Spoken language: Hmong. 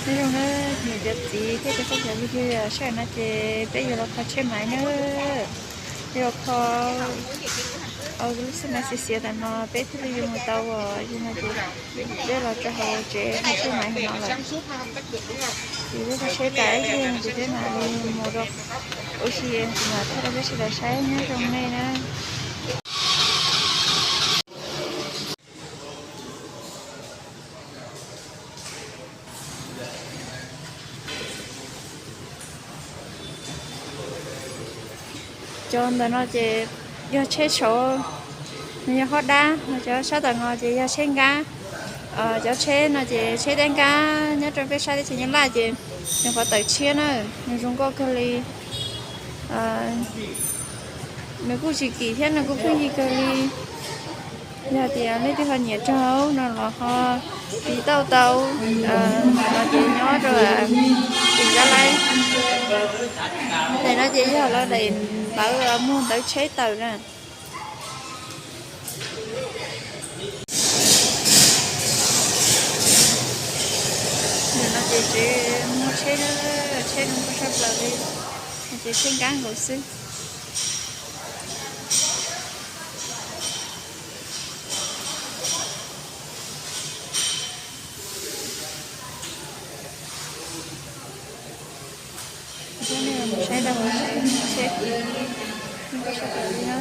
Nyob zoo na, niam cov txiv thiab cov phooj ywg, sij hawm no ces peb yuav los kho tsheb maiv na. Yuav kho lub xab maiv xiav xiav ntawm no peb thiaj li yuav mus tau os. Yog no ces peb los rau hauv tsev kho tsheb maiv hauv no lawm. Ces peb kho tsheb tas ib pliag ces peb mam li mus rau ua si, ces mam thaij rau peb sawv daws saib, nyob zoo nej na. Cov ntawm no ces yog tsheb saud, nws yog hob dab, cov sab tom no ces yog tsheb nkab. Cov tsheb no ces tsheb dab nkab nyob rau peb sab teb chaws Nyab Laj ces nws qhov tawm tshiab na, nws zoo nkauj kawg li. Nws kuj tsis kim thiab nws kuj pheej yig kawg li. Yog tias leej twg ho nyiam raug no los ho tiv tauj tau, no ces nyob rau tỉnh Gia Lai. Daim no ces yog lawv daim ntawv muag ntawv tsheb tawm na. Nim no ces tsev muag tsheb, tsheb zoo nkauj tshaj plaws li, ces tsheb nkab nkaus xwb. Saib rau hauv tsheb, zoo nkauj tshaj plaws li na.